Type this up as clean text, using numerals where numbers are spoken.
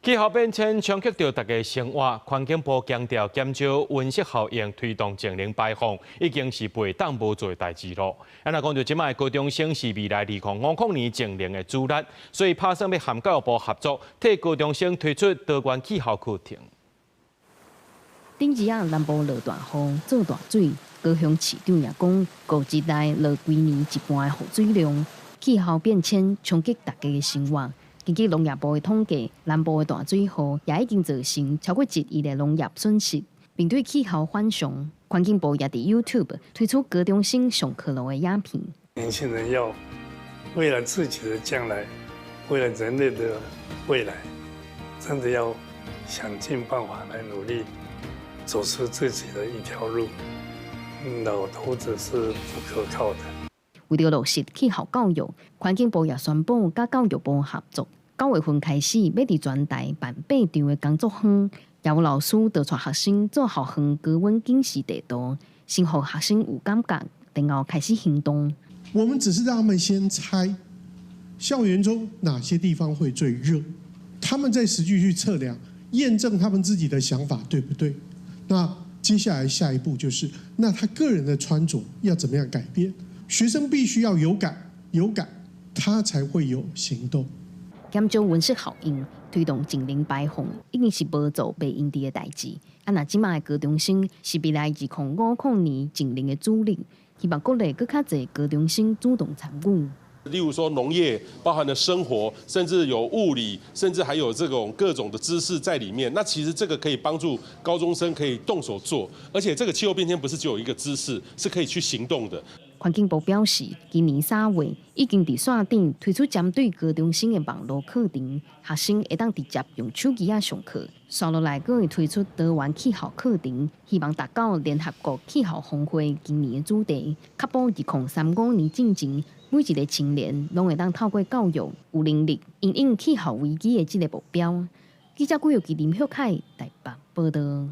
氣候變遷衝擊著大家生活，環境部強調減少溫室效應，推動淨零排放，已經是袂當無做的代誌囉。啊，若講著這擺高中生是未來2050年淨零的主力，所以拍算欲和教育部合作，替高中生推出多元氣候課程。頂日仔南部落大雨，做大水，高雄市長也講，5日內落規年一半的雨水量。氣候變遷衝擊大家的生活。根據農業部的統計，南部的大水雨也已經造成超過1億的農業損失。面對氣候反常，環境部也佇 YouTube 推出高中生上課路的影片。年輕人要為了自己的將來，為了人類的未來，真的要想盡辦法來努力，走出自己的一條路。老頭子是不可靠的。為著落實氣候教育，環境部也宣布佮教育部合作，9月份開始，欲佇全台辦8場的工作坊，也有老師就帶學生做校園高溫警示地圖，先予學生有感覺，然後開始行動。我們只是讓他們先猜校園中哪些地方會最熱，他們再實際去測量，驗證他們自己的想法對不對？那接下來下一步就是，那他個人的穿着要怎麼樣改變？學生必須要有感，有感，他才會有行動。減少溫室效應，推動淨零排放，已經是無做袂用得的代誌。啊，若這擺的高中生是未來2050年淨零的主力，希望鼓勵閣較濟高中生主動參與。例如說農業，包含了生活，甚至有物理，甚至還有這種各種的知識在裡面。那其實這個可以幫助高中生可以動手做，而且這個氣候變遷不是只有一個知識，是可以去行動的。環境部表示，今年3月已經佇線頂推出針對高中生的網路課程，學生會當直接用手機仔上課。紲落來，閣會推出多元氣候課程，希望達到聯合國氣候峰會今年的主題，確保2035年進前，每一个青年攏會當透過教育有能力因應氣候危機的這个目標。記者郭玉琪、林旭凱台北報導。